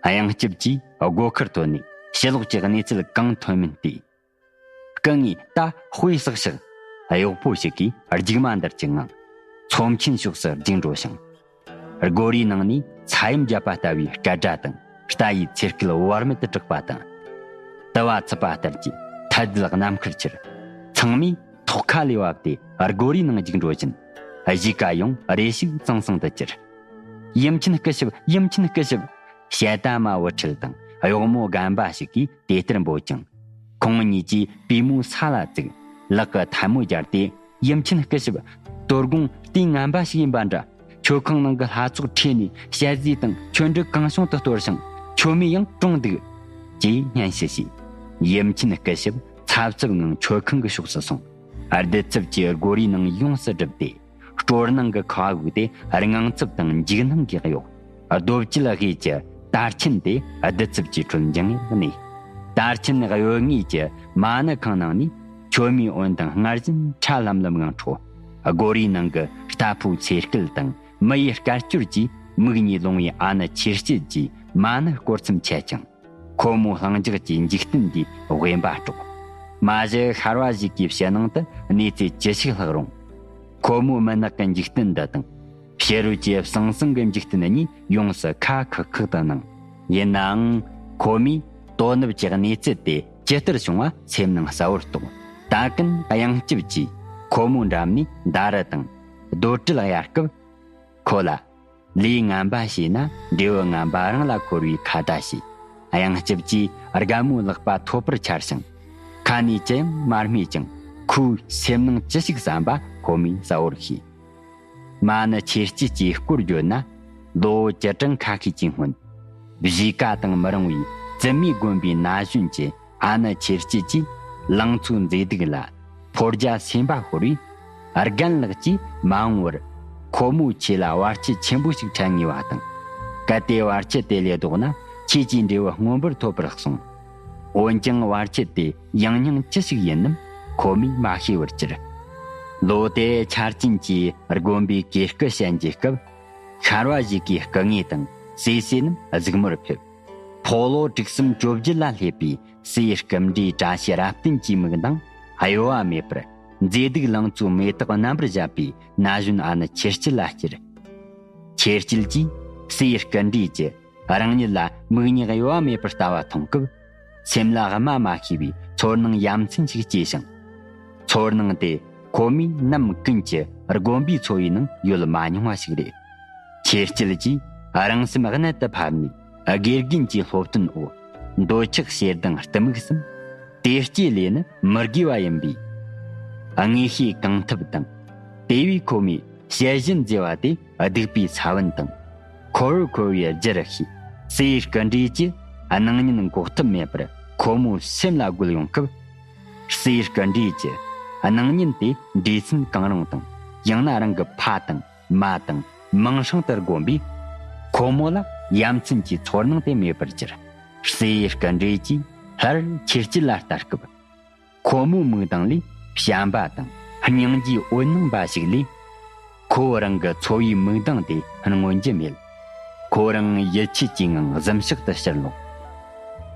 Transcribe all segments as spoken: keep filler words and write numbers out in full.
གཡང་སྐྱབས་ཀྱིས་སྒོ་ཁར་ཐོན་ནས་ཕྱི་ལོགས་ཀྱི་གནས་ཚུལ་གང་ཐོན་མིན་བལྟས། སྐུ་ངོས་ད་དཔེ་བསགས་ཤག་གཡོག་པོ་ཞིག་གིས་རྒྱུག་མ་འདར་གྱི་ངང་ཚོམས་ཆེན་ཕྱོགས་སུ་རྒྱུག་འགྲོ་ཞིང་། སྒོ་རའི་ནང་ནས་ས་ཡོམ་བརྒྱབ་པ་ལྟ་བུའི་སྐད་སྒྲ་དང་རྟ་ཡི་ཚེར་སྐད་བར་མེད་དུ་གྲགས་པ་དང་། དུ་བ་འཚུབ་པ་ལྟར་གྱི་ཐལ་རྡུལ་ནམ་མཁར་འཕྱུར། ཚང་མས་ཐོག་ཁ་ལས་བབས་ཏེ་སྒོ་རའི་ནང་རྒྱུག་འགྲོ་བཞིན། གཞིས་ཀ་ཡང་རེ་ཞིག་ཙང་ཙང་དུ་གྱུར། ཡུམ་ཆེན་སྐུ་ཞབས། ཡུམ་ཆེན་སྐུ་ཞབས། ཞལ་ཏ་མ་བུ་ཁྲིད་དང་གཡོག་མོ་རྒན་པ་ཞིག་གིས་དེ་ལྟར་འབོད་ཅིང་། ཁོང་གཉིས་ཀྱིས་པུས་མོ་ས་ལ་བཙུགས། ལག་གི་ཐལ་མོ་སྦྱར་ཏེ། ཡུམ་ཆེན་སྐུ་ཞབས། དོ་དགོང་དུས་ངན་པ་ཞིག་ཡིན་པ་འདྲ། མཆོད་ཁང་ནང་གི་ལྷ་ཚོགས་ཁྲོས་ནས་ཞལ་ཟས་དང་མཆོད་འབྲུ་གང་བྱུང་དུ་གཏོར་ཞིང་། མཆོད་མེ་ཡང་གྲོངས་འདུག་ཅེས་སྙན་ཞུ་བྱས། ཡུམ་ཆེན་སྐུ་ཞབས་ཚབ་ཚུབ་ངང་མཆོད་ཁང་གི་ཕྱོགས་སུ་སོང་། རྡུལ་འཚུབ་ཀྱིས་སྒོ་རའི་ནང་ཡོངས་སུ་བསྒྲིབས་ཏེ། སྤྲོ་སྣང་གི་ཁ་བ་བུག་སྟེ་དངངས་འཚབ་དང་འཇིགས་སྣང་གིས་གཡོགས། རྡོ་བཅལ་དབུས་ཀྱི་དར་ཆེན་དེ་རྡུལ་འཚུབ་ཀྱི་ཁྲོད་འགྱིང་ངེར་གནས། དར་ཆེན་གཡོལ་ངོས་ཀྱི་མ་ཎི་ཁང་ནང་ནས་མཆོད་མེའི་འོད་མདངས་སྔར་བཞིན་ཁྲ་ལམ་ལམ་ངང་འཕྲོ། སྒོ་རའི་ནང་གི་རྟ་ཕོའི་ཚེར་སྐད་དང་མི་ཡི་སྐད་ཅོར་གྱིས་མིག་གཉིས་ལོང་བའི་ཨ་ནེ་ཆེར་སྐྱིད་ཀྱི་མ་ཎི་སྐོར་མཚམས་ཆད་ཅིང་། ཁོ་མོའི་ལྷིང་འཇགས་ཀྱི་འཇིག་རྟེན་འདིའི་དབེན་པ་དཀྲོགས། མ་གཞི་ཤར་བ་ཞིག་གི་ཕྱི་ནང་དུ་གནས་ཚུལ་ཅི་ཞིག་ལྷག་རུང་། ཁོ་མོའི་མུན་ནག་གི་འཇིག་རྟེན་འདི་དང་། ཕྱི་རོལ་གྱི་ཟང་ཟིང་གི་འཇིག་རྟེན་གཉིས་ཡོངས་སུ་ཁ་ཁག་ཁག་ཏུ་སྣང་། ཡིན་ནའང་། ཁོ་མོས་དོ་ནུབ་ཀྱི་གནས་ཚུལ་དེ་ཇི་ལྟར་བྱུང་བ་སེམས་ནང་གསལ་བོར་རྟོགས། ད་ཀུན་གཡང་སྐྱབས་ཀྱིས་ཁོ་མོའི་འགྲམ་ནས་མདའ་རུ་དང་། རྡོ་དྲིལ་གཡར་སྐབས། ཁོ་ལ། ལས་ངན་པ་བྱས་ན་འབྲས་བུ་ངན་པ་རང་ལ་འཁོར་བའི་ཁ་བརྡ་བྱས། གཡང་སྐྱབས་ཀྱིས་རྒན་མོའི་ལག་པ་ཐོད་པར་འཕྱར་ཞིང་། ཁ་ནས་ཅི་ཡང་མ་སྨྲས་ཀྱང་ཁོའི་སེམས་ནང་ཅི་ཞིག་བསམ་པ་ཁོ་མོས་གསལ་བོར་ཤེས། མ་ཎི་ཆེར་སྐྱིད་ཀྱི་སྐོར་བརྗོད་ན། ལོ་བཅུ་གྲངས་ཁ་ཤས་ཀྱི་སྔོན། གཞིས་ཀ་དང་མི་རིང་བའི་བཙུན་མའི་དགོན་པའི་ན་གཞོན་གྱི་ཨ་ནེ་ཆེར་སྐྱིད་ཀྱིས་ལང་ཚོའི་མཛེས་སྡུག་ལ་ཕོ་རྒྱ་སེམས་པ་ཤོར་བས། རྒན་ལགས་ཀྱིས་མ་འོངས་པར་ཁོ་མོའི་ཆེད་ལ་བར་ཆད་ཆེན་པོ་ཞིག་འཕྲད་ངེས་པ་དང་། གལ་ཏེ་བར་ཆད་དེ་ལས་ལྡོག་ན་ཁྱེད་ཀྱི་འབྲས་བུ་མངོན་པར་ཐོབ་པར་གསུངས། འོན་ཀྱང་བར་ཆད་དེ་ཡང་སྙིང་ཅི་ཞིག་ཡིན་ནམ་ཁོ་མོས་མ་ཤེས་པར་གྱུར། ལོ་དེ་ཆར་ཅན་གྱིས་དགོན་པའི་གོས་སྐུ་བཤམས་ཀྱི་སྐབས། ཤར་བ་ཞིག་གིས་སྐུ་ངོ་དང་བསེ་སྲས་རྣམས་གཟིགས་མོར་ཕེབས། ཕོ་ལོ་དྲུག་གསུམ་བཅོ་བརྒྱད་ལ་སླེབས་པའི་སྲས་སྐུ་འདྲའི་བཀྲ་ཤིས་རབ་བརྟན་གྱི་མིག་མདངས་གཡོ་བ་མེད་པར་མཛེས་སྡུག་ལང་ཚོའི་མེ་ཏོག་རྣམ་པར་བཞད་པའི་ན་གཞོན་ཨ་ནེ་ཆེར་སྐྱིད་ལ་སྐྱེལ། ཆེར་སྐྱིད་ཀྱིས་སྲས་སྐུ་འདྲའི་རྒྱུད། རང་ཉིད་ལ་མིག་གཉིས་གཡོ་བ་མེད་པར་ལྟ་བ་མཐོང་སྐབས། སེམས་ལ་སྨྲ་མ་ཤེས་པའི་ཚོར་སྣང་ཡ་མཚན་ཞིག་སྐྱེས་ཤིང་། ཚོར་སྣང་དེ་ཁོ་མོས་ནམ་ཀུན་གྱི་དགོན་པའི་འཚོ་བའི་ནང་ཡོད་མ་མྱོང་བ་ཞིག་རེད། ཆེར་སྐྱིད་ཀྱིས་རང་སེམས་གནད་དུ་ཕབ་ནས་དགེ་རྒན་གྱི་སློབ་སྟོན་འོག་འདོད་ཆགས་ཞེ་སྡང་གཏི་མུག་གསུམ། དེ་སྐྱེ་ལས་ནི་མི་དགེ་བ་ཡིན་པས། དངོས་ཤེས་གང་ཐུབ་དང་། དེ་བས་ཁོ་མོས་ཞལ་བཞིན་མཛེས་པ་དེ་སྡིག་པའི་ས་བོན་དང་། ཁོ་བོར་ཁོ་བོའི་རྒྱུར་ཤེས། སྲས་སྐུ་འདྲའི་གྱི་སྣང་བརྙན་འགོག་ཐབས་མེད་པར་ཁོ་མོའི་སེམས་ལ་རྒོལ་ཡོང་སྐབས། སྲས་སྐུ་འདྲའི་གྱི་སྣང་བརྙན་དེ་འདྲེ་སྲིན་གང་རུང་དང་ཡང་ན་རང་གི་ཕ་དང་མ་དང་མིང་སྲིང་དུ་བསྒོམས་པས། ཁོ་མོ་ལ་ཡ་མཚན་གྱི་ཚོར་སྣང་དེ་མེད་པར་གྱུར། སྲས་སྐུ་འདྲའི་གྱིས་སླར་ཆེར་སྐྱིད་ལ་ལྟ་སྐབས། ཁོ་མོའི་མིག་མདངས་ལས་བྱམས་པ་དང་སྙིང་རྗེའི་འོད་སྣང་འབའ་ཞིག་ལས། ཁོ་རང་གི་འཚོ་བའི་མིག་མདངས་དེ་མངོན་རྒྱུ་མེད། ཁོ་རང་ཡིད་ཆེས་ཀྱི་ངང་གཟིམ་ཤག་ཏུ་ཕྱིར་ལོག་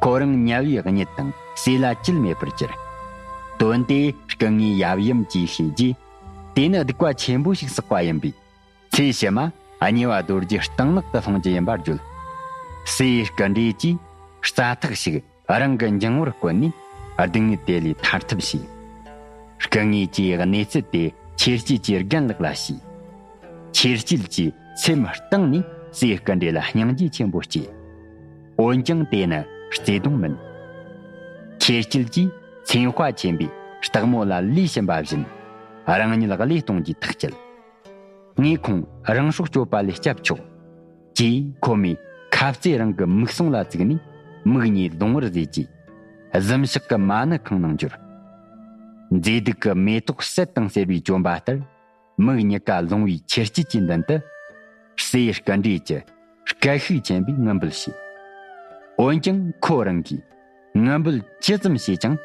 ཁོ་རང་དམྱལ་བའི་གཉིད་དང་ཟས་ལ་བཅུད་མེད་པར་གྱུར། དོན་དེ་སྐུ་ངོས་ཡབ་ཡུམ་གྱིས་ཤེས་རྗེས། དེ་ནི་སྡིག་པ་ཆེན་པོ་ཞིག་བསགས་པ་ཡིན་པས། ཚེ་ཕྱི་མ་དམྱལ་བ་རྡོ་རྗེ་གཏིང་ནག་ཏུ་ལྷུང་རྒྱུ་ཡིན་པར་བརྗོད། སྲས་སྐུ་འདྲའི་གྱིས་རྩྭ་ཐག་ཞིག་རང་གི་འཇིང་བོར་བསྐོན་ནས་སྡུག་བསྔལ་དེ་ལས་ཐར་ཐབས་བྱས། སྐུ་ངོས་ཀྱིས་གནས་ཚུལ་དེ་ཆེར་སྐྱིད་ཀྱི་རྒན་ལགས་ལ་ཞུས། ཆེར་སྐྱིད་ཀྱིས་སེམས་གཏིང་ནས་སྲས་སྐུ་འདྲའི་ལ་སྙིང་རྗེ་ཆེན་པོ་སྐྱེས། འོན་ཀྱང་དེ་ནི་བརྩེ་དུང་མིན། ཆེར་སྐྱིད་ཀྱིས་སེམས་དཔའ་ཆེན་པོས་སྟག་མོ་ལ་ལུས་བྱིན་པ་བཞིན་རང་ཉིད་བློས་གཏོང་རྒྱུའི་ཐག་བཅད། ངས་ཁོང་རང་སྲོག་གཅོད་པ་ལས་སྐྱབས་ཆོག་ཅེས་ཁོ་མོས་ཁ་རྩེ་རང་གི་མིག་ཟུང་ལ་བཙུགས་ནས་མིག་གཉིས་ལོང་བར་བཟོས་རྗེས། གཟིམ་ཤག་གི་མ་ཎི་ཁང་ནང་འབྱོར། མཛེས་སྡུག་གི་མེ་ཏོག་ཟད་དང་ཟེར་བའི་བཅོམ་པ་ལྟར། མིག་གཉིས་ཀ་ལོང་བའི་ཆེར་སྐྱིད་ཀྱི་མདུན་དུ། སྲས་སྐུ་འདྲའི་གྱི་སྐད་ཤུགས་ཆེན་པོས་ངུ་འབོད་བྱས། འོན་ཀྱང་ཁོ་རང་གིས་ངུ་འབོད་ཇི་ཙམ་བྱས་ཀྱང་།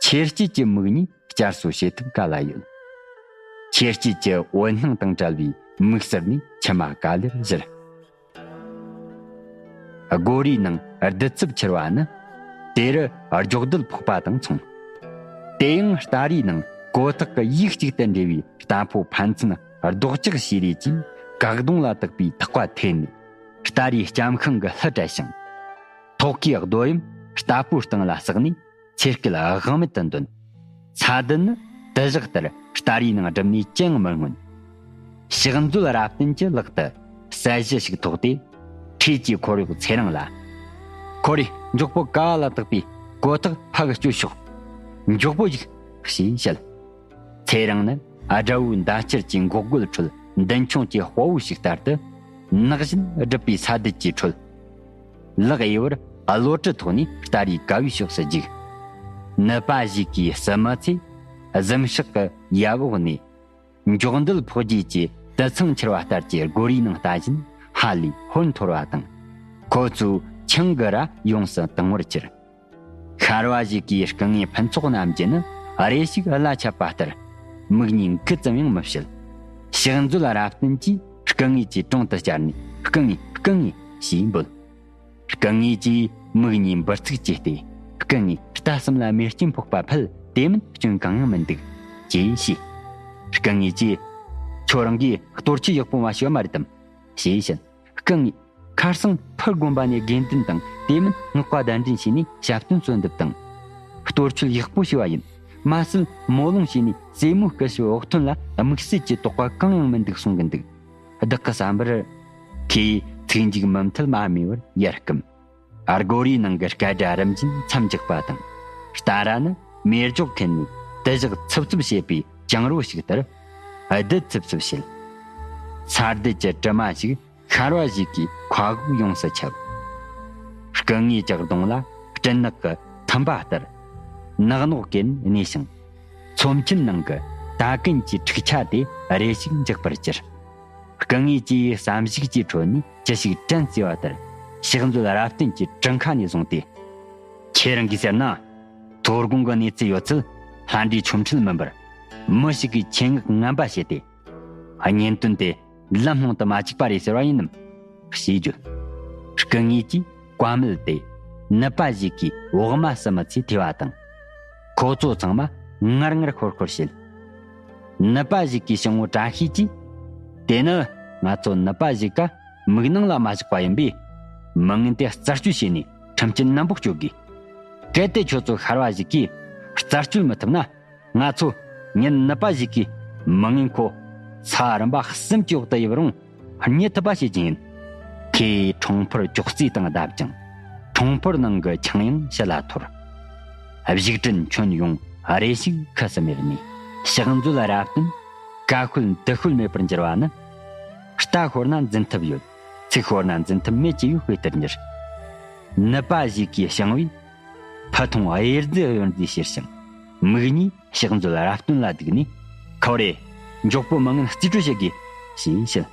ཆེར་སྐྱིད་ཀྱི་མིག་གཉིས་བསྐྱར་གསོ་བྱེད་ཐུབ་ག་ལ་ཡོད། ཆེར་སྐྱིད་ཀྱི་འོད་སྣང་དང་བྲལ་བའི་མིག་ཟུར་ནས་མཆི་མ་ག་ལེར་བཞུར། སྒོ་རའི་ནང་རྡུལ་འཚུབ་འཕྱུར་བ་ནི། དེ་རུ་སྒྱོགས་རྡུལ་ཕོག་པ་དང་མཚུངས། དེ་ཡང་སྟ་རེའི་ནང་གོ་ཐག་གི་ཡིག་གཅིག་ཏུ་འབྲེལ་བའི་རྟ་ཕོ་ཕན་ཚུན་རྡོག་ལྕག་བྱས་རེས་ཀྱིས་གག་སྡོང་ལ་བཏགས་པའི་ཐག་པ་ཐེན་ནས། སྟ་རེའི་སྐྱ་ཤིང་གི་ལྷུ་བྲལ་ཞིང་། ཐོག་ཁའི་རྡོ་གཡམ་རྟ་ཕོའི་སྟེང་ལ་ཟགས་ནས། ཚེ་སྐལ་དབང་མེད་དུ་འདོན། ས་རྡུལ་ནི་དུ་ཞག་ལྟར་སྟ་རེའི་ནང་བསྒྲིབས་ནས་ཅི་ཡང་མི་མངོན། ཕྱག་མཛོད་རབ་བརྟན་གྱི་ལག་ཏུ་གསལ་གཞི་ཞིག་ཐོགས་ཏེ། འཁྲིས་ཀྱི་ཁོར་ཡུག་ཚེ་རིང་ལ། ཁོ་རེ་མགྱོགས་པོ་ཀ་བ་ལ་བཏགས་པའི་གོ་ཐག་ཕ་གི་གཅོད་ཤོག་མགྱོགས་པོ་ཞིག་ཞེས་བཤད། ཚེ་རིང་ནི་དགྲ་བོའི་མདའ་ཁྱེར་གྱི་འགོག་རྒོལ་ཁྲོད་མདུན་མཆོང་གི་དཔའ་བོ་ཞིག་ལྟར་དུ། ནག་བཞིན་བསྒྲིབས་པའི་ས་རྡུལ་གྱི་ཁྲོད། ལག་གཡས་པར་གློ་གྲི་ཐོགས་ནས་སྟ་རེའི་ཀ་བའི་ཕྱོགས་སུ་རྒྱུག་ནུབ་པ་ཞིག་གིས་བསུ་མི་ཚེ། གཟིམ་ཤག་གི་ཡབ་འོག་ནས། འགྱོགས་འདུལ་ཕོག་རྗེས་ཀྱི་དུད་ཚང་འཁྱིལ་བ་ལྟར་གྱི་སྒོ་རའི་ནང་ལྟ་བཞིན་ཧ་ལས་ཧོན་འཐོར་བ་དང་། ཁོ་ཚོའི་ཆང་གི་ར་ཡོངས་སུ་དྭངས་བར་གྱུར། ཤར་བ་ཞིག་གིས་སྐུ་ངོའི་ཕུན་ཚོགས་རྣམས་ཀྱི་ནི་རེ་ཞིག་གླ་ཆད་པ་ལྟར། མིག་གཉིས་འགུལ་ཙམ་ཡང་མི་བྱེད། ཕྱག་མཛོད་རབ་བརྟན་གྱིས་སྐུ་ངོ་ཆེ་དྲུང་དུ་བཅར་ནས། སྐུ་ངོ། སྐུ་ངོ་ཞེས་འབོད། སྐུ་ངོ་ཆེས་མིག་གཉིས་འབུར་ཚུགས་བྱས་ཏེ། སྐུ་ངོ། རྟ་གསུམ་ལ་མེ་སྐྱོན་ཕོག་པ་ཕུད། དེ་མིན་སྐྱོན་གང་ཡང་མི་འདུག་ཅེས་བཤད། སྐུ་ངོ་ཆེས། ཁྱོད་རང་གིས་གཏོར་ཆོས་ཡག་པོ་མ་བྱས་པ་མ་རེད་དམ། ཞེས་བཤད། སྐུ་ངོ། ཁར་སང་ཕུར་དགོན་པ་ནས་དགེ་འདུན་དང་དེ་མིན་སྔགས་པ་གདན་འདྲེན་བྱས་ནས་ཞབས་བརྟན་གསོལ་འདེབས་དང་། གཏོར་ཆོས་ཡག་པོ་བྱས་པ་ཡིན། མ་གསལ་མོ་ལོང་བྱས་ནས་སྲས་མོའི་སྐུ་ཞབས་འོག་ཐོན་ལ་དམིགས་བསལ་གྱི་དོགས་པ་གང་ཡང་མི་འདུག་གསུང་གི་འདུག་བདག་གི་བསམ་པར། ཁོས་ཚིག་མཇུག་མུ་མཐུད་མ་སྨྲས་པར་ཡར་བསྐུམ། སྒོ་རའི་ནང་གི་སྐད་སྒྲ་རིམ་བཞིན་མཚམས་འཇོག་པ་དང་། རྟ་ར་ནི་མེ་སྒྱོགས་ཁེངས་ནས་དུ་ཞག་འཚུབ་འཚུབ་བྱེད་པའི་གྱང་རོ་ཞིག་ལྟར། རྡུལ་འཚུབ་འཚུབ་བྱེད། ས་རྡུལ་གྱི་དྲི་མ་ཞིག་ཤར་བ་ཞིག་གི་ཁ་དབུགས་ཡོངས་སུ་ཁྱབ། སྐུ་ངོ་ཆེའི་གདོང་ལ་སྤྲིན་ནག་གི་ཐུམ་པ་ལྟར། ནག་ནོག་གིས་གནས་ཤིང་། ཚོམས་ཆེན་ནང་གི་ད་གིན་གྱི་འཁྲུག་ཆ་དེ་རེ་ཞིག་འཇགས་པར་གྱུར། སྐུ་ངོ་ཆེས་བསམ་གཞིག་གི་ཁྲོད་ནས་ཅི་ཞིག་དྲན་གསོས་པ་ལྟར། ཕྱག་མཛོད་རབ་བརྟན་གྱི་གྲུ་ཁ་ནས་བཟུང་སྟེ། ཁྱེད་རང་གིས་ཟེར་ན། ཐོར་དགོང་གི་གནས་ཚུལ་ཡོད་ཚད་ལྷ་འདྲེའི་ཆོ་འཕྲུལ་མིན་པར། མི་ཞིག་གིས་ཆེད་མངགས་ངན་པ་བྱས་ཏེ། གཉེན་དོན་དེ་ལམ་ལྷོང་དུ་མ་བཅུག་པ་རེད་ཟེར་བ་ཡིན་ནམ། ཞེས་བརྗོད། སྐུ་ངོ་ཆེས་བཀའ་མོལ་དེ་ནུབ་པ་ཞིག་གིས་འོག་མ་བསུ་མི་ཚེ་ཐོས་པ་དང་། ཁོ་ཚོ་ཚང་མ་ངར་ངར་ཤོར་ཤོར་བྱེད། ནུབ་པ་ཞིག་གི་སྤྱང་བོ་བཀྲ་ཤིས་ཀྱིས། དེ་ནི་ང་ཚོ་ནུབ་པ་ཞིག་ག་མིག་ནང་ལ་མ་བཞག་པ་ཡིན་པས། མི་ངན་དེ་རྩད་གཅོད་བྱས་ནས་ཁྲིམས་ཆད་ནན་པོ་གཅོད་དགོས། གལ་ཏེ་ཁྱོད་ཚོ་ཤར་བ་ཞིག་གིས་རྩད་གཅོད་མི་ཐུབ་ན། ང་ཚོ་ཉིན་ནུབ་པ་ཞིག་གིས་མི་ངན་ཁོ་ས་རིམ་པ་གསུམ་གྱི་འོག་ཏུ་ཡིབ་རུང་རྙེད་ཐུབ་པ་བྱེད་ཀྱི་ཡིན། ཁོས་ཁྲུང་ཕུར་ཅོག་ཙེའི་སྟེང་བརྡབས་ཀྱང་། ཁྲུང་ཕུར་ནང་གི་ཆང་ཡང་ཕྱི་ལ་འཐོར། བཞུགས་སྐྲུན་ཁྱོན་ཡོངས་རེ་ཞིག་ཁུ་སིམ་མེར་གནས། ཕྱག་མཛོད་རབ་བརྟན་ཀ་ཤོད་འདི་ཤོད་མེད་པར་འགྱུར་བ་ནི། རྟ་ཤོར་ན་འཛིན་ཐབས་ཡོད། ཚིག་ཤོར་ན་འཛིན་ཐབས་མེད་ཅེས་པའི་དཔེ་ལྟར་གྱུར། ནུབ་པ་ཞིག་གི་སྤྱང་བོས། ཕུ་ཐུང་གཡས་རྫི་གཡོན་རྫི་བྱས་ཤིང་། མིག་གཉིས་ཕྱག་མཛོད་རབ་བརྟན་ལ་བསྡུས་ནས། ཁོ་རེ། མགྱོགས་པོ་མི་ངན་རྩིས་སྤྲོད་བྱེད་དགོས། ཞེས་བཤད།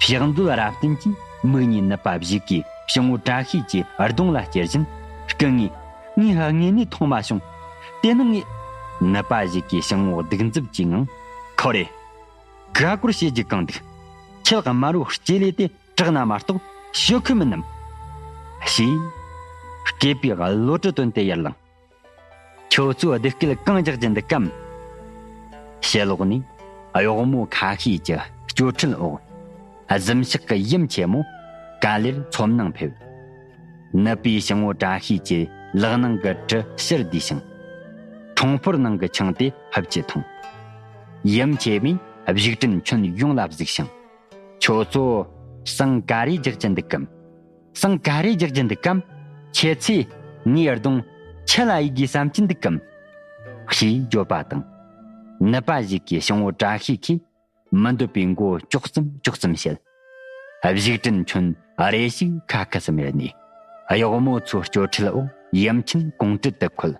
ཕྱག་མཛོད་རབ་བརྟན་གྱིས་མིག་གཉིས་ནུབ་པ་ཞིག་གི་སྤྱང་བོ་བཀྲ་ཤིས་ཀྱི་གདོང་ལ་བསྐྱལ་བཞིན། སྐུ་ངོ་། ངས་དངོས་གནས་མཐོང་མ་བྱུང་། དེ་ནི་ངས། ནུབ་པ་ཞིག་གི་སྤྱང་བོ་གདུག་འཛུབ་ཀྱི་ངང་། ཁོ་རེ། ག་སྐོར་བྱེད་རྒྱུ་གང་འདུག་ཁྱེད་དམར་བོའི་སྐྱེ་ལས་དེ་དྲག་ན་མ་གཏོགས་ཞོ་ཁུ་མིན་ནམ། ཞེས། སྐེད་པའི་གློ་གྲི་བཏོན་ཏེ་ཡར་ལངས། ཁྱོད་ཚོས་བདུད་སྐད་གང་རྒྱག་གི་འདུག་གམ། ཕྱི་ལོགས་ནས་གཡོག་མོ་ཁ་ཤས་ཀྱི་སྐྱོར་ཁྲིད་འོག་གཟིམ་ཤག་གི་ཡུམ་ཆེན་མོ་ག་ལེར་ཚོམ་ནང་ཕེབས། ནུབ་པའི་སྤྱང་བོ་བཀྲ་ཤིས་ཀྱི་ལག་ནང་གི་གྲི་ཕྱིར་བསྡུས་ཤིང་། ཁྲུང་ཕུར་ནང་གི་ཆང་དེ་ཧབ་ཀྱིས་འཐུང་། ཡུམ་ཆེན་མོས་བཞུགས་སྐྲུན་ཁྱོན་ཡོངས་ལ་གཟིགས་ཤིང་། ཁྱོད་ཚོ་བསང་ག་རེ་རྒྱག་གི་འདུག་གམ། བསང་ག་རེ་རྒྱག་གི་འདུག་གམ། ཁྱེད་ཚོས་ངའི་གདོང་ཆུ་ལ་གཡུག་དགོས་བསམ་གྱི་འདུག་གམ། ཞེས་བརྗོད་པ་དང་། ནུབ་པ་ཞིག་གི་སྤྱང་བོ་བཀྲ་ཤིས་ཀྱིས་མི་འདོད་པའི་མགོ་ཅོག་ཙམ་ཅོག་ཙམ་བྱེད། བཞུགས་སྐྲུན་ཁྱོན་རེ་ཞིག་ཁ་ཁུ་སིམ་མེར་གནས། གཡོག་མོ་ཚོའི་སྐྱོར་ཁྲིད་འོག་ཡུམ་ཆེན་གོང་ཁྲིད་དུ་འཁོད།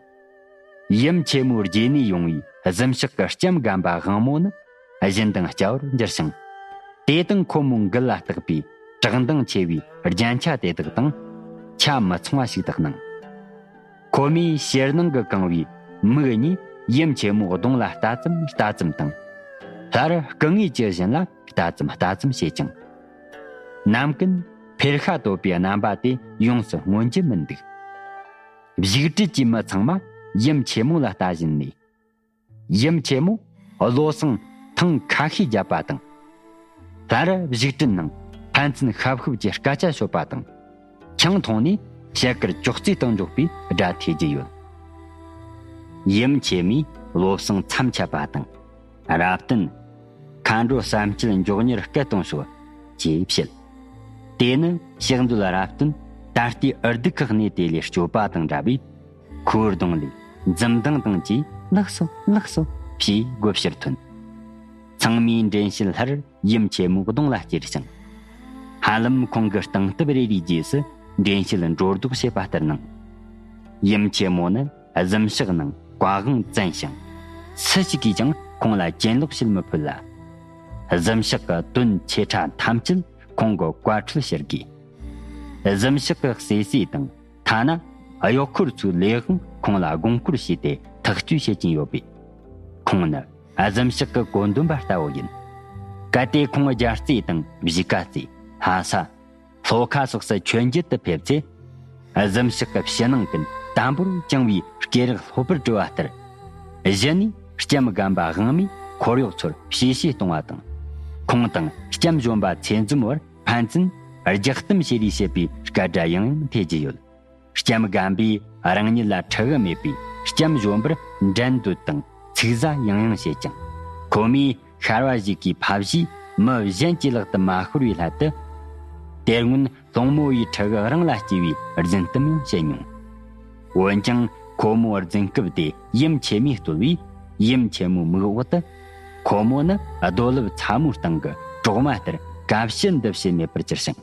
ཡུམ་ཆེན་མོའི་རྗེས་ནས་ཡོང་བའི་གཟིམ་ཤག་གི་ལྕམ་རྒན་པ་དབང་མོ་ནི་བཞིན་དང་སྐྱ་བོར་འགྱུར་ཞིང་། དེ་དང་ཁོ་མོའི་མགུལ་ལ་བཏགས་པའི་བཀྲག་མདངས་ཆེ་བའི་རྒྱན་ཆ་དེ་དག་དང་ཆ་མི་ཚང་བ་ཞིག་ཏུ་སྣང་། ཁོ་མོའི་ཕྱི་ནང་གི་གང་བའི་མིག་གཉིས་ཡུམ་ཆེན་མོའི་གདོང་ལ་ལྟ་ཙམ་ལྟ་ཙམ་དང་། སླར་སྐུ་ངོ་ཆེ་བཞིན་ལ་ལྟ་ཙམ་ལྟ་ཙམ་བྱེད་ཅིང་། ནམ་ཀུན་ འཕེལ་ཤ་དོད་པའི་རྣམ་པ་དེ་ཡོངས་སུ་མངོན་གྱི་མི་འདུག། བཞུགས་ཁྲིད་ཀྱི་མི་ཚང་མ་ཡུམ་ཆེན་མོ་ལ་ལྟ་བཞིན་ནས། ཡུམ་ཆེན་མོ་བློ་བཟང་ཐེངས་ཁ་ཤས་བརྒྱབ་པ་དང་། སླར་བཞུགས་ཁྲིད་ནང་ཕན་ཚུན་ཤབ་ཤུབ་ཀྱི་སྐད་ཆ་ཤོད་པ་དང་། ཆང་འཐུང་ནས་ཞལ་དཀར་ཅོག་ཙེའི་སྟེང་འཇོག་པའི་སྒྲ་ཐོས་ཀྱི་ཡོད། ཡུམ་ཆེན་མོས་བློ་བཟང་མཚམས་ཆད་པ་དང་། རབ་བརྟན། མཁའ་འགྲོ་བསམ་སྐྱིད་མགྱོགས་མྱུར་སྐད་གཏོང་ཤོག་ཅེས་བཤད། དེ་ནི་ཕྱག་མཛོད་རབ་བརྟན་ད་ལྟའི་འུར་སྡུག་གི་གནས་དེ་ལས་སྐྱོབ་པ་དང་འདྲ་བས། ཁོའི་གདོང་ལས་འཛུམ་མདངས་དང་བཅས་ལགས་སོ་ལགས་སོ་ཞེས་བགོ་བཤར་ཐོན། ཚང་མས་འདྲེན་བྱེད་སླར་ཡུམ་ཆེན་མོའི་གདོང་ལ་བསྐྱུར་ཞིང་། ཧ་ལམ་ཁོང་གི་སྟངས་སྟབས་རེ་རེའི་རྗེས་སུ་འདྲེན་བྱེད་འགྲོ་ལྡོག་བྱེད་པ་ལྟར་སྣང་། ཡུམ་ཆེན་མོ་ནི་གཟིམ་ཤག་ནང་བཀའ་དབང་བཙན་ཞིང་། སུ་ཞིག་གིས་ཀྱང་ཁོང་ལ་གྱེན་ལོག་བྱེད་མི་ཕོད་ལ། གཟིམ་ཤག་གི་དོན་ཆེ་ཕྲ་ཐམས་ཅད་ཁོང་གི་བཀའ་འཁྲོལ་བྱེད་དགོས། གཟིམ་ཤག་གི་སྲས་སྲས་དང་ཐ་ན་གཡོག་འཁོར་ཚོའི་ལས་དབང་ཁོང་ལ་དགོངས་སྐོར་བྱས་ཏེ་ཐག་གཅོད་བྱེད་ཀྱིན་ཡོད་པས། ཁོང་ནི་གཟིམ་ཤག་གི་བཀོད་འདོམས་པ་ལྟ་བུ་ཡིན། གལ་ཏེ་ཁོང་རྒྱལ་རྩེ་དང་གཞིས་ཀ་རྩེ། ལྷ་ས། ལྷོ་ཁ་སོགས་སུ་མཆོད་མཇལ་དུ་ཕེབས་ཚེ། གཟིམ་ཤག་གི་ཕྱི་ནང་ཀུན་དམ་པོར་བཅིངས་པའི་སྐེ་རགས་ལྷོད་པར་བཀྲུ་བ་ལྟར། གཞི་ནས་ལྕམ་སྒམ་པ་དབང་མོས་འཁོར་གཡོག་ཚོར་ཞི་བྱེད་གཏོང་བ་དང་། ཁོང་དང་ལྕམ་གཞོན་པ་ཚེ་འཛོམས་བར་ཕན་ཚུན་རྒྱག་གཏམ་བྱེད་རེས་བྱེད་པའི་སྐད་སྒྲ་ཡང་ཡང་ཐོས་ཀྱི་ཡོད། ལྕམ་སྒམ་པས་རང་ཉིད་ལ་ཁྲི་གུ་མེད་པའི་ལྕམ་གཞོན་པར་འགྲན་འདོད་དང་ཚིག་ཟ་ཡང་ཡང་བྱེད་ཀྱང་། ཁོ་མོས་ཤར་བ་ཞིག་གིས་ཕ་བཞིས་མི་གཞན་གྱི་ལག་ཏུ་མ་ཤོར་བའི་སླད་དུ། དེ་སྔོན་སློང་མོ་ཡི་ཁྲི་གུ་རང་ལ་སྐྱེས་པའི་རྫུན་གཏམ་ཡང་བཤད་མྱོང་། འོན་ཀྱང་ཁོ་མོའི་རྫུན་རྐུབ་དེ་ཡུམ་ཆེན་མོས་བརྟོལ་བས། ཡུམ་ཆེན་མོའི་མིག་འོག་ཏུ། ཁོ་མོ་ནི་རྡོ་ལེབ་ཚ་མོའི་སྟེང་གི་གྲོག་མ་ལྟར་གབ་ཕྱི་འདུབ་ཕྱི་མེད་པར་གྱུར་ཞིང་།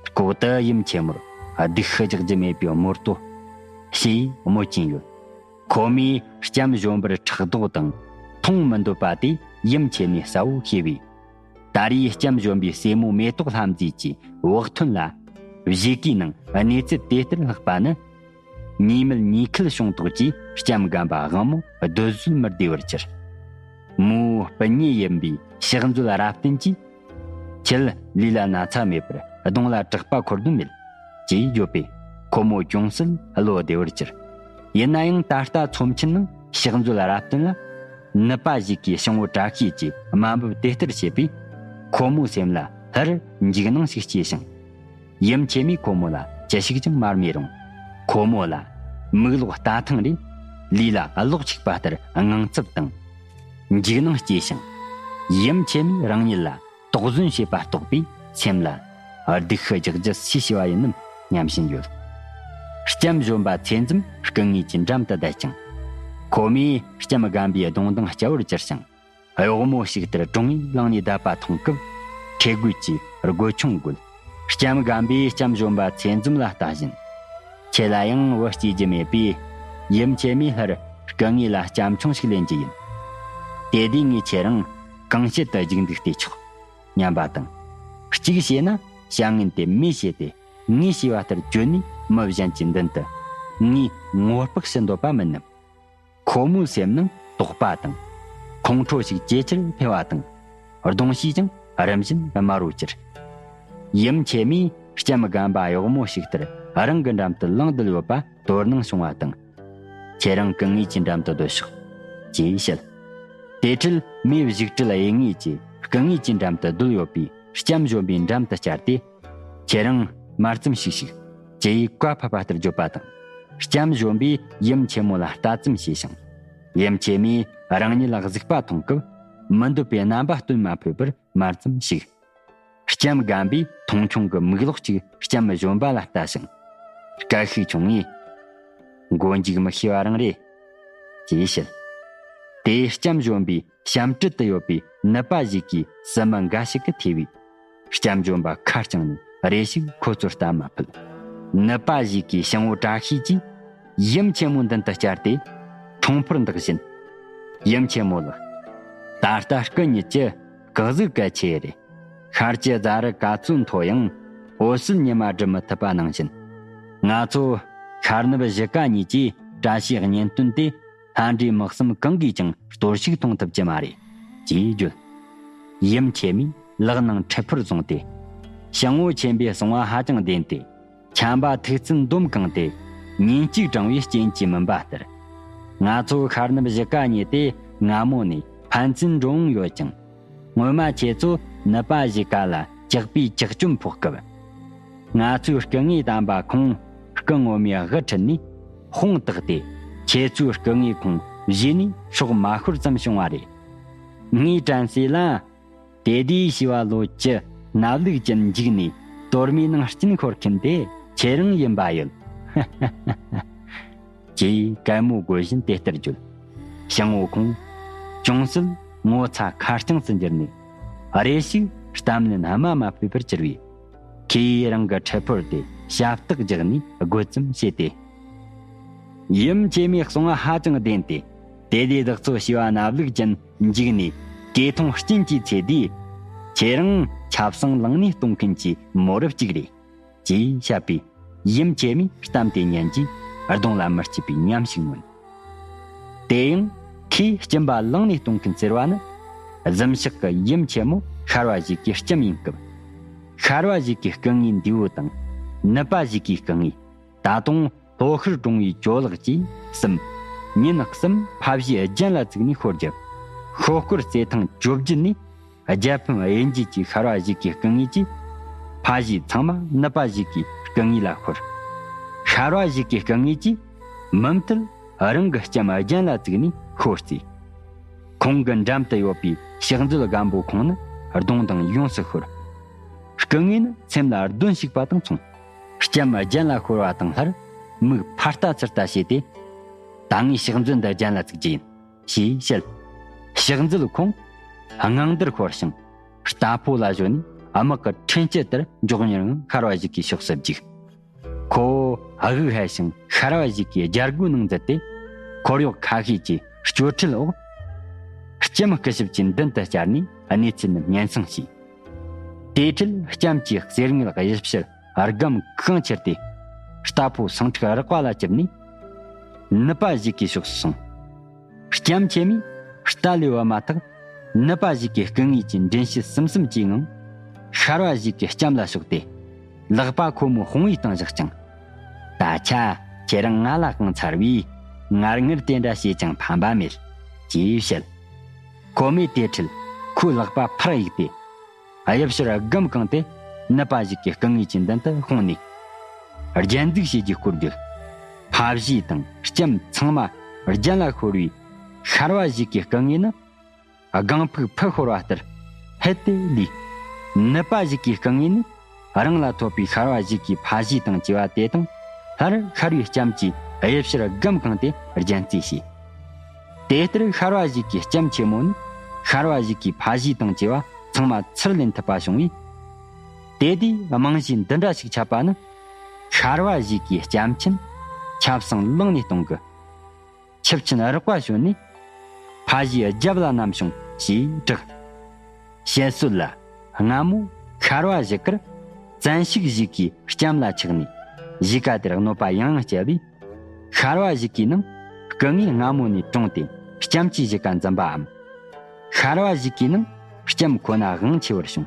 ལྐོག་ཏུ་ཡུམ་ཆེན་མོར་སྡུག་ཤི་རྒྱག་རྒྱུ་མེད་པའི་དམོད་དོ་ཞེས་དམོད་ཀྱིན་ཡོད། ཁོ་མོས་ལྕམ་གཞོན་པར་ཕྲག་དོག་དང་མཐོང་མི་འདོད་པ་དེ་ཡུམ་ཆེན་མོས་གསལ་བོ་ཤེས་པས། ད་རེས་ལྕམ་གཞོན་པའི་སྲས་མོ་མེ་ཏོག་ལྷ་མཛེས་ཀྱི་བག་ཐོན་ལ་བཞེས་ཀའི་ནང་གནས་ཚུལ་དེ་ལྟར་ལྷག་པ་ནི། གཉིས་མེད་གཉིས་ཁུལ་བྱུང་དོགས་ཀྱིས་ལྕམ་སྒམ་པ་དབང་མོ་སྡོད་བཟོད་མི་བདེ་བར་གྱུར། མོའི་སྤུན་ཉེ་ཡིན་པའི་ཕྱག་མཛོད་རབ་བརྟན་གྱིས། ཁྱེད་ལུས་ལ་ན་ཚ་མེད་པར་གདོང་ལ་དྲེག་པ་འཁོར་དོན་མེད། ཅེས་བརྗོད་པས་ཁོ་མོ་ཅུང་ཟད་བློ་བདེ་བར་གྱུར། ཡིན་ན་ཡང་ད་ལྟ་ཚོམས་ཆེན་ནང་ཕྱག་མཛོད་རབ་བརྟན་ལ། ནུབ་པ་ཞིག་གིས་སྤྱང་བོ་བཀྲ་ཤིས་ཀྱི་དམའ་འབེབས་དེ་ལྟར་བྱས་པས། ཁོ་མོའི་སེམས་ལ་སླར་འཇིགས་སྣང་ཞིག་སྐྱེས་ཤིང་། ཡུམ་ཆེན་མོས་ཁོ་མོ་ལ་ཅི་ཞིག་ཀྱང་མ་སྨྲས་རུང་། ཁོ་མོ་ལ་མིག་ལོག་ལྟ་ཐེངས་རེ། ལུས་ལ་གློག་འཁྱུག་པ་ལྟར་དངངས་འཚབ་དང་། འཇིགས་སྣང་སྐྱེས་ཤིང་། ཡུམ་ཆེན་མོས་རང་ཉིད་ལ་དོགས་ཟོན་བྱེད་པ་རྟོགས་པས་སེམས་ལ་སྡུག་ཤི་རྒྱག་རྒྱུ་སུས་བྱས་པ་ཡིན་ནམ་སྙམ་བཞིན་ཡོད། ལྕམ་གཞོན་པ་ཚེ་འཛོམས་སྐུ་ངལ་གྱི་འགྲམ་དུ་བསྡད་ཀྱང་། ཁོ་མོས་ལྕམ་སྒམ་པའི་གདོང་མདངས་སྐྱ་བོར་གྱུར་ཞིང་། གཡོག་མོ་ཞིག་ལྟར་དྲུང་ཡིག་ལངས་ནས་བསྡད་པ་མཐོང་སྐབས། ཁྲེལ་དགོད་ཀྱིས་དགོད་ཆུང་དགོད། ལྕམ་སྒམ་པས་ལྕམ་གཞོན་པ་ཚེ་འཛོམས་ལ་ལྟ་བཞིན། ཁྱེད་ལ་ཡང་བུ་སྐྱེ་རྒྱུ་མེད་པས། ཡུམ་ཆེན་མོས་སླར་སྐུ་ངལ་ལ་སྐྱབས་ཆུང་ཞིག་ལེན་རྒྱུ་ཡིན། དེ་དུས་ངས་ཁྱེད་རང་གང་བྱེད་དུ་རྒྱུག་འདུག་བལྟས་ཆོག་སྙམ་པ་དང་། གཅིག་བྱས་ན་བྱ་ངན་དེ་མོས་བྱས་ཏེ། ངས་བྱས་པ་ལྟར་བཅོས་ནས་མི་གཞན་གྱི་མདུན་དུ་ངས་ངོ་སྤགས་ཞུ་འདོད་པ་མིན་ནམ། ཁོ་མོའི་སེམས་ནང་དོགས་པ་དང་། ཁོང་ཁྲོ་ཞིག་ཇེ་ཆེར་འཕེལ་བ་དང་། གདོང་བྱས་ཀྱང་རིམ་བཞིན་དམར་བོར་གྱུར། ཡུམ་ཆེན་མོས་ལྕམ་སྒམ་པ་གཡོག་མོ་ཞིག་ལྟར་རང་གི་འགྲམ་དུ་ལངས་བསྡད་ཡོད་པ་དོ་སྣང་བྱུང་བ་དང་། ཁྱེད་རང་སྐུ་ངལ་གྱི་འགྲམ་དུ་སྡོད་ཤོག་ཅེས་བཤད། དེ་འཕྲལ་མོས་བཞུགས་ཁྲིད་གཡས་ངོས་ཀྱི་སྐུ་ངལ་གྱི་འགྲམ་དུ་སྡོད་ཡོད་པའི་ལྕམ་གཞོན་པའི་འགྲམ་དུ་བཅར་ཏེ། ཁྱེད་རང་མར་ཙམ་ཞིག་ཞུགས། ཅེས་བཀའ་ཕབ་པ་ལྟར་བརྗོད་པ་དང་། ལྕམ་གཞོན་པས་ཡུམ་ཆེན་མོ་ལ་ལྟ་ཙམ་བྱས་ཤིང་། ཡུམ་ཆེན་མོས་རང་ཉིད་ལ་གཟིགས་པ་མཐོང་སྐབས། མི་འདོད་པའི་རྣམ་པ་སྟོན་མ་ཕོད་པར་མར་ཙམ་ཞིག། ལྕམ་སྒམ་པས་མཐོང་ཆུང་གི་མིག་ལོག་ཅིག་ལྕམ་གཞོན་པ་ལ་ལྟ་ཞིང་། སྐད་ཤུགས་ཆུང་ངེས། མགོ་མཇུག་མི་ཤེས་པ་རང་རེད། ཅེས་བཤད། དེ་ལྕམ་གཞོན་པའི་ཞབས་འཁྲིད་དུ་ཡོད་པའི་ནུབ་པ་ཞིག་གིས་སྲིད་མི་འགའ་ཞིག་གི་ཐོས་པས། ལྕམ་གཞོན་པ་ཁ་བརྐྱངས་ནས་རེ་ཞིག་ཁོ་ཚོར་ལྟ་མ་ཕོད། ནུབ་པ་ཞིག་གིས་སྤྱང་བོ་བཀྲ་ཤིས་ཀྱིས་ཡུམ་ཆེན་མོའི་མདུན་དུ་བཅར་ཏེ། ཁྲོང་ཕུར་འདེགས་བཞིན། ཡུམ་ཆེན་མོ་ལགས། ད་ལྟ་སྐུ་ཉིད་ཀྱི་སྐུ་གཟུགས་གལ་ཆེ་རེད། ཤར་གྱི་རྫ་རི་ག་ཚོད་མཐོ་ཡང་འོད་གསལ་ཉི་མ་སྒྲུབ་མི་ཐུབ་པ་ནང་བཞིན། ང་ཚོ་ཤར་ནུབ་བཞི་ཀ་གཉིས་ཀྱིས་བཀྲ་ཤིས་གཉེན་སྟོན་དེ་ལྷ་འདྲེ་དམག་གསུམ་གང་གིས་ཀྱང་གཏོར་བཤིག་གཏོང་ཐུབ་ཀྱི་མ་རེད། ཅེས་བརྗོད། ཡུམ་ཆེན་མོས་ལག་ནང་ཁྲི་ཕུར་བཟུང་སྟེ། ཞང་བོ་ཆེན་པོས་གསུང་བ་ཧ་ཅང་བདེན་ཏེ། ཆམ་པ་ཐུག་ཚད་འདོམ་གང་སྟེ། ཉིན་གཅིག་གྲང་བའི་རྐྱེན་གྱིས་མིན་པ་ལྟར། ང་ཚོ་ཤར་ནུབ་བཞི་ཀ་ཉེ་དེ་སྔ་མོ་ནས་ཕན་ཚུན་འགྲོ་འོང་ཡོད་ཀྱང་། སྔོན་མ་ཁྱེད་ཚོ་ནུབ་པ་བཞི་ཀ་ལ་ཇག་པའི་ཇག་བཅོམ་ཕོག་སྐབས། ང་ཚོའི་སྐུ་ངོས་བསྟན་པ་ཁོང་སྐུ་ངོ་མའི་དབུ་ཁྲིད་ནས་དཔུང་བཏགས་ཏེ། ཁྱེད་ཚོའི་སྐུ་ངོས་ཁོང་བཞེས་ནས་སྲོག་མ་ཤོར་ཙམ་བྱུང་བ་རེད། ངའི་དྲན་གསོས་ལ། དེ་དུས་བྱིས་པ་ལོ་བཅུ་སྣབས་ལུག་ཅན་འཇིགས་ནས་གཏོར་མའི་ནང་སྐྱིན་ཤོར་མཁན་དེ་ཁྱེད་རང་ཡིན་པ་ཡོད། ཅེས་གད་མོ་དགོད་བཞིན་དེ་ལྟར་བརྗོད། ཞང་བོ་ཁོང་ཅུང་ཟད་ངོ་ཚ་ཁ་རྐྱང་དུ་འགྱུར་ནས། རེ་ཞིག་གཏམ་ལན་སྨྲ་མ་ཕོད་པར་གྱུར་བས། ཁོས་རང་གི་ཁྲི་ཕོར་དེ་ཞབས་སྟེགས་བརྒྱབ་ནས་དགོད་ཙམ་བྱས་ཏེ། ཡུམ་ཆེན་མོའི་གསུང་བ་ཧ་ཅང་བདེན་ཏེ། དེ་དུས་བདག་ཚོ་བྱིས་པ་སྣབས་ལུག་ཅན་འཇིགས་ནས་སྐེ་ཐོང་སྐྱིན་གྱིས་ཚེ་དུས། ཁྱེད་རང་ཆབ་གསང་ལངས་ནས་གཏོང་མཁན་གྱི་མོ་རབས་གཅིག་རེད། ཅེས་བཤད་པས། ཡུམ་ཆེན་མོས་གཏམ་དེ་ཉན་རྗེས་གདོང་ལ་མི་སྐྱིད་པའི་ཉམས་ཤིག་མངོན། དེ་ཡང་ཁོས་སྐྱིན་པ་ལངས་ནས་གཏོང་མཁན་ཟེར་བ་ནི། གཟིམ་ཤག་གི་ཡུམ་ཆེན་མོ་ཤར་བ་བཞི་ཀའི་ལྕམ་ཡིན་སྐབས། ཤར་བ་བཞི་ཀའི་སྐུ་ངོའི་འདས་པོ་དང་ནུབ་པ་བཞི་ཀའི་སྐུ་ངོས་ད་དུང་ལྷོ་ཤར་གྲོང་བའི་ཇོ་ལགས་ཀྱིས་གསུམ། ཉིན་གསུམ་ཕ་བཞིས་རྒྱན་ལ་བཙུགས་ནས་ཤོར་རྒྱབ། ཤོག་སྐོར་རྩེ་ཐང་བཅོ་བརྒྱད་ནས་རྒྱལ་ཕམ་གཡུལ་འགྱེད་ཀྱིས་ཤར་བ་བཞི་ཀའི་སྐུ་ངོས་ཀྱིས་ཕ་བཞི་ཚང་མ་ནུབ་པ་བཞི་ཀའི་སྐུ་ངོས་ལ་ཤོར། ཤར་བ་བཞི་ཀའི་སྐུ་ངོས་ཀྱིས་མུ་མཐུད་རང་གི་ལྕམ་རྒྱན་ལ་བཙུགས་ནས་ཤོར་རྩིས། ཁོང་གི་འགྲམ་དུ་ཡོད་པའི་ཕྱག་མཛོད་སྒམ་པོ་ཁོང་ནི་གདོང་དང་ཡོངས་སུ་ཤོར། སྐུ་ངོས་ནི་སེམས་ལ་གདོན་ཞུགས་པ་དང་མཚུངས། ལྕམ་རྒྱན་ལ་ཤོར་བ་དང་སླར་མིག་ཕར་ལྟ་ཚུར་ལྟ་བྱས་ཏེ། ད་ངས་ཕྱག་མཛོད་འདི་རྒྱན་ལ་བཙུགས་རྒྱུ་ཡིན། ཞེས་བཤད། ཕྱག་མཛོད་ཁོང་དངངས་འདར་ཤོར་ཞིང་རྟ་ཕོ་ལ་གཞོལ་ནས་དམག་གི་འཕྲིན་སྐྱེལ་ལྟར་མགྱོགས་མྱུར་ངང་ཤར་བ་བཞི་ཀའི་ཕྱོགས་སུ་རྒྱུགས། ཁོ་དབུགས་ཧལ་ཞིང་ཤར་བ་བཞི་ཀའི་རྒྱལ་སྒོའི་ནང་འཛུལ་ཏེ། འཁོར་གཡོག་ཁ་ཤས་ཀྱི་སྐྱོར་ཁྲིད་འོག་ལྕམ་སྐུ་ཞབས་ཀྱི་མདུན་དུ་བཅར་ནས་གནས་ཚུལ་ནི་སྙན་སེང་ཞུས། དེ་འཕྲལ་ལྕམ་གྱི་གསེར་དངུལ་གཡུ་བྱུར་སྒམ་གང་ཁྱེར་ཏེ། རྟ་ཕོ་ཟིང་འཁྲུག་རགས་པ་ལ་བཅུག་ནས་ནུབ་པ་བཞི་ཀའི་ཕྱོགས་སུ་སོང་། ལྕམ་ཆེན་མོས་རྟ་ལས་བབས་མ་ཐག་ནུབ་པ་བཞི་ཀའི་སྐུ་ངོས་ཀྱི་འདྲེན་བྱེད་གསུམ་གསུམ་གྱི་ངང་ཤར་བ་བཞི་ཀའི་ལྕམ་ལ་ཕྱོགས་ཏེ། ལག་པ་ཁོ་མོའི་དཔུང་བའི་སྟེང་བཞག་ཅིང་། ད་ཆ་ཁྱེད་རང་ང་ལ་དབང་ཚར་བས་ངར་ངར་དེ་འདྲ་བྱས་ཀྱང་ཕན་པ་མེད། ཅེས་བཤད། ཁོ་མོས་དེ་འཕྲལ་ཁོའི་ལག་པ་ཕར་གཡུགས་ཏེ། གཡུ་བྱུར་སྒམ་གང་དེ་ནུབ་པ་བཞི་ཀའི་སྐུ་ངོས་ཀྱི་མདུན་དུ་ཕུང་ནས། རྒྱན་འཛུགས་བྱེད་རྒྱུའི་སྐོར་བརྗོད། ཕ་བཞི་དང་ལྕམ་ཚང་མ་རྒྱན་ལ་ཤོར་བའི་ཤར་བ་བཞི་ཀའི་སྐུ་ངོས་ནི། སྒང་ཕུག་ཕུ་ཤོར་བ་ལྟར་ལྷོད་དེ་ལུས། ནུབ་པ་བཞི་ཀའི་སྐུ་ངོས་ནི་རང་ལ་ཐོབ་པའི་ཤར་བ་བཞི་ཀའི་ཕ་གཞིས་དང་བཅས་པ་དེ་དང་སླར་ཤར་བའི་ལྕམ་གྱི་གཡུ་བྱུར་སྒམ་གང་དེ་རྒྱན་རྩིས་བྱས། དེ་ལྟར་ཤར་བ་བཞི་ཀའི་ལྕམ་ཆེན་མོ་ནི་ཤར་བ་བཞི་ཀའི་ཕ་གཞིས་དང་བཅས་པ་ཚང་མ་ཚུར་ལེན་ཐུབ་པ་བྱུང་བས། དེ་དུས་རྨང་གཞི་འདི་འདྲ་ཞིག་ཆགས་པ་ནི་ཤར་བ་བཞི་ཀའི་ལྕམ་ཆེན་ཆབ་གསང་ལངས་ནས་གཏོང་གི། ཆུ་ཆེན་རགས་པ་བྱོན་ནས་ཕ་གཞིས་རྒྱབ་ལ་བསྣམས་བྱུང་ཞེས་བསྒྲགས། བཤད་སྲོལ་ལ་སྔ་མོ་ཤར་བ་བཞི་ཀར་བཙན་ཤུགས་བཞི་ཀའི་ལྕམ་ལ་ཆགས་ནས་གཞིས་ཀ་དེར་གནོད་པ་ཡང་ཡང་བསྐྱལ་བས། ཤར་བ་བཞི་ཀའི་ནང་སྐུ་ངོས་སྔ་མོ་ནས་གྲོངས་ཏེ་ལྕམ་གྱིས་གཞིས་ཀ་འཛིན་པའམ། ཤར་བ་བཞི་ཀའི་ནང་ལྕམ་ཁོ་ན་དབང་ཆེ་བར་བྱུང་།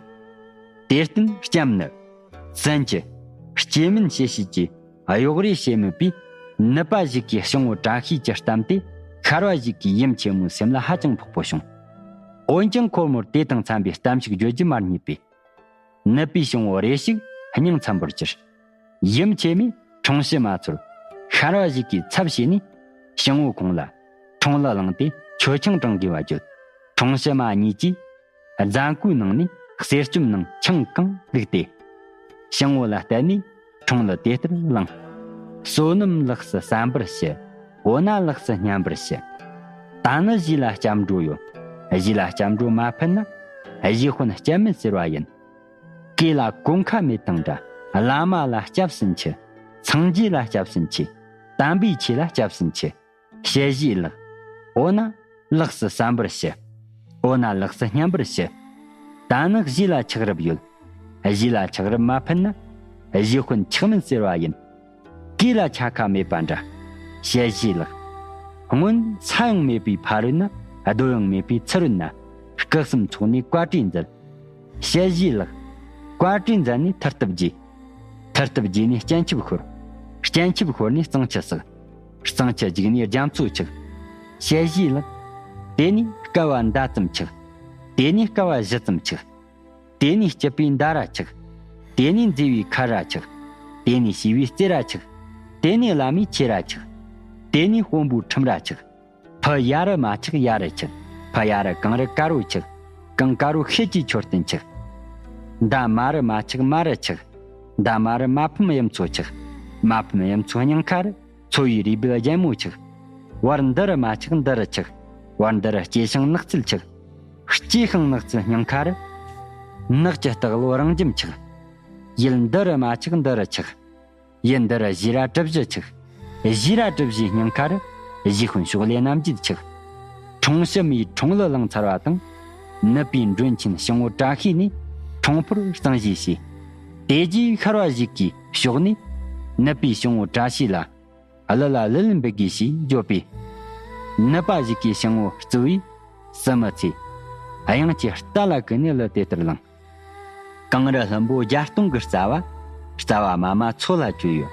དེར་བརྟེན་ལྕམ་ནི་བཙན་གྱི་སྐྱེ་དམན་བྱེད་བྱེད་ཀྱི་གཡོག་རེས་བྱེད་མེད་པས། ནུབ་པ་བཞི་ཀའི་ཞང་བོ་བཀྲ་ཤིས་ཀྱི་གཏམ་དེ་ཤར་བ་བཞི་ཀའི་ཡུམ་ཆེན་མོའི་སེམས་ལ་ཧ་ཅང་ཕོག་པོ་བྱུང་། འོན་ཀྱང་ཁོ་མོར་དེ་དང་འཚམ་པའི་གཏམ་ཞིག་བརྗོད་རྒྱུ་མ་རྙེད་པས། ནུབ་པའི་ཞང་བོ་རེ་ཞིག་སྙིང་འཚམ་པོར་གྱུར། ཡུམ་ཆེན་མོས་འཁྲུངས་ཕྱི་མ་ཚོར་ཤར་བ་བཞི་ཀའི་ཚབ་བྱས་ནས་ཞང་བོ་ཁོང་ལ་འཁྲུངས་ལྷ་བླངས་ཏེ་མཆོད་ཆང་དྲང་དགོས་པ་བརྗོད། འཁྲུངས་ཕྱི་མ་གཉིས་ཀྱིས་རྫ་མགོའི་ནང་ནས་གསེར་སྐྱོམ་ནང་ཆང་གང་བླུགས་ཏེ། ཞང་བོ་ལ་གཏད་ནས་འཁྲུངས་ལྷ་དེ་ལྟར་བླངས། བསོད་ནམས་ལགས་སུ་བསམ་པར་ཞུ། འོ་ན་ལགས་སུ་སྙམ་པར་ཞུ། ད་ནི་གཞིས་ལ་སྐྱབས་འགྲོ་ཡོད། གཞིས་ལ་སྐྱབས་འགྲོ་མ་ཕུལ་ན་གཞིས་དཔོན་སྐྱབས་མེད་ཟེར་བ་ཡིན། གོས་ལ་གོང་ཁ་མེད་དང་འདྲ། བླ་མ་ལ་སྐྱབས་སུ་མཆི། སངས་རྒྱས་ལ་སྐྱབས་སུ་མཆི། དམ་པའི་ཆོས་ལ་སྐྱབས་སུ་མཆི། ཞལ་བཞེས་ལགས། འོ་ན་ལགས་སུ་བསམ་པར་ཞུ། འོ་ན་ལགས་སུ་སྙམ་པར་ཞུ། ད་ནི་གཞིས་ལ་ཆགས་རབས་ཡོད། གཞིས་ལ་ཆགས་རབས་མ་ཕུལ་ན་གཞིས་དཔོན་ཆགས་མིན་ཟེར་བ་ཡིན། གོས་ལ་ཆ་ཁ་མེད་པ་འདྲ། ཞལ་བཞེས་ལགས། སྔོན་ས་ཡང་མེད་པའི་ཕ་རོལ་ན། རྡོ་ཡང་མེད་པའི་ཚུ་རོལ་ན། སྐུ་གསུམ་ཚོགས་ནས་བཀའ་དྲིན་མཛད། ཞལ་བཞེས་ལགས། བཀའ་དྲིན་མཛད་ནས་ཐར་ཐབས་རྒྱས། ཐར་ཐབས་རྒྱས་ནས་སྤྱན་ཆབ་ཤོར། སྤྱན་ཆབ་ཤོར་ནས་གཙང་ཆུ་བསགས། གཙང་ཆུ་རྒྱུག་ནས་རྒྱ་མཚོ་ཆགས། ཞལ་བཞེས་ལགས། དེ་ནས་བསྐལ་བ་མདའ་ཙམ་ཆགས། དེ་ནས་བསྐལ་བ་གཞུ་ཙམ་ཆགས། དེ་ནས་སྐྱིད་པའི་མདའ་ར་ཆགས། དེ་ནས་མཛེས་པའི་ཁ་ར་ཆགས། དེ་ནས་ཞི་བའི་རྩེ་ར་ཆགས། དེ་ནས་བླ་མའི་ཆོས་ར་ཆགས། དེ་ནས་དཔོན་པོའི་ཁྲིམས་ར་ཆགས། ཕུ་ཡ་རུ་མ་ཆགས་ཡ་རུ་ཆགས། ཕུ་ཡ་རུ་གངས་རི་དཀར་པོ་ཆགས། གངས་དཀར་པོ་ཤེལ་གྱི་མཆོད་རྟེན་ཆགས། མདའ་མ་རུ་མ་ཆགས་མ་རུ་ཆགས། མདའ་མ་རུ་མ་ཕམ་གཡུ་མཚོ་ཆགས། མ་ཕམ་གཡུ་མཚོ་སྙིང་ཁ་རུ་མཚོ་ཡི་རུས་སྦལ་རྒྱལ་མོ་ཆགས། བར་འདི་རུ་མ་ཆགས་འདི་རུ་ཆགས། བར་འདི་རུ་སྐྱེ་ཤིང་ནགས་ཚལ་ཆགས། སྐྱེ་ཤིང་ནགས་ཚལ་སྙིང་ཁ་རུ་ནགས་ཀྱི་སྟག་ལོ་རང་འཇིམ་ཆགས། ཡུལ་འདི་རུ་མ་ཆགས་འདི་རུ་ཆགས། ཡུལ་འདི་རུ་བཞི་ར་གྲུ་བཞི་ཆགས། བཞི་ར་གྲུ་བཞིའི་སྙིང་ཁ་རུ་གཞིས་དཔོན་ཕྱོགས་ལས་རྣམ་རྒྱལ་ཆགས། འཁྲུངས་ཕྱི་མའི་འཁྲུངས་ལོ་ལངས་ཚར་བ་དང་། ནུབ་པའི་མགྲོན་ཆེན་ཞིང་པོ་བཀྲ་ཤིས་ནས་འཁྲུངས་ཕུར་གཙང་བཞེས་བྱས། དེ་རྗེས་ཤར་བ་ཞིག་གི་ཕྱོགས་ནས་ནུབ་པའི་ཞིང་པོ་བཀྲ་ཤིས་ལ་གླུ་ལ་གླུ་ལེན་འབུལ་དགོས་ཞེས་བརྗོད་པས། ནུབ་པ་ཞིག་གི་ཞིང་པོ་རྩི་བས་སུ་མི་ཚེ། དབྱངས་ཀྱི་རྟ་ལ་བཀུག་ནས་གླུ་དེ་ལྟར་བླངས། གངས་རི་ལྷུན་པོ་བརྒྱ་སྟོང་གི་རྩ་བ། རྩ་བ་མ་མ་མཚོ་ལ་བཅོལ་ཡོད།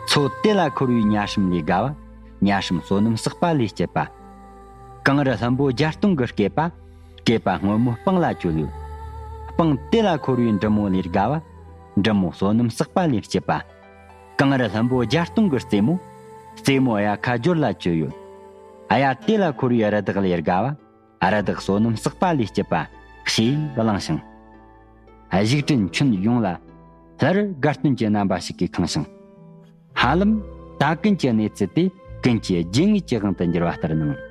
མཚོ་དེ་ལ་འཁོར་བའི་ཉ་ཧྲམ་ལས་དགའ་བ། ཉ་ཧྲམ་བསོད་ནམས་བསགས་པ་ལས་སྐྱིད་པ། གངས་རི་ལྷུན་པོ་བརྒྱ་སྟོང་གི་སྐེད་པ། སྐེད་པ་སྔོན་མོ་སྤང་ལ་བཅོལ་ཡོད། སྤང་དེ་ལ་འཁོར་བའི་འབྲི་མོ་ལས་དགའ་བ། འབྲི་མོ་བསོད་ནམས་བསགས་པ་ལས་སྐྱིད་པ། གངས་རི་ལྷུན་པོ་བརྒྱ་སྟོང་གི་རྩེ་མོ། རྩེ་མོ་གཡའ་ཁ་སྦྱོར་ལ་བཅོལ་ཡོད། གཡའ་དེ་ལ་འཁོར་བའི་རི་དྭགས་ལས་དགའ་བ། རི་དྭགས་བསོད་ནམས་བསགས་པ་ལས་སྐྱིད་པ་ཞེས་བླངས་ཤིང་། བཞུགས་སྐྲུན་ཁྱོན་ཡོངས་ལ་ལྷ་རི་དགའ་སྟོན་གྱི་རྣམ་པ་ཞིག་གིས་ཁེངས་ཤིང་། ཧ་ལམ་ད་ཀུན་གྱི་གནས་ཚུལ་དེ་ཀུན་གྱི་རྒྱུས་མངའ་གི་དབང་དུ་འགྱུར་བ་ལྟར་སྣང་།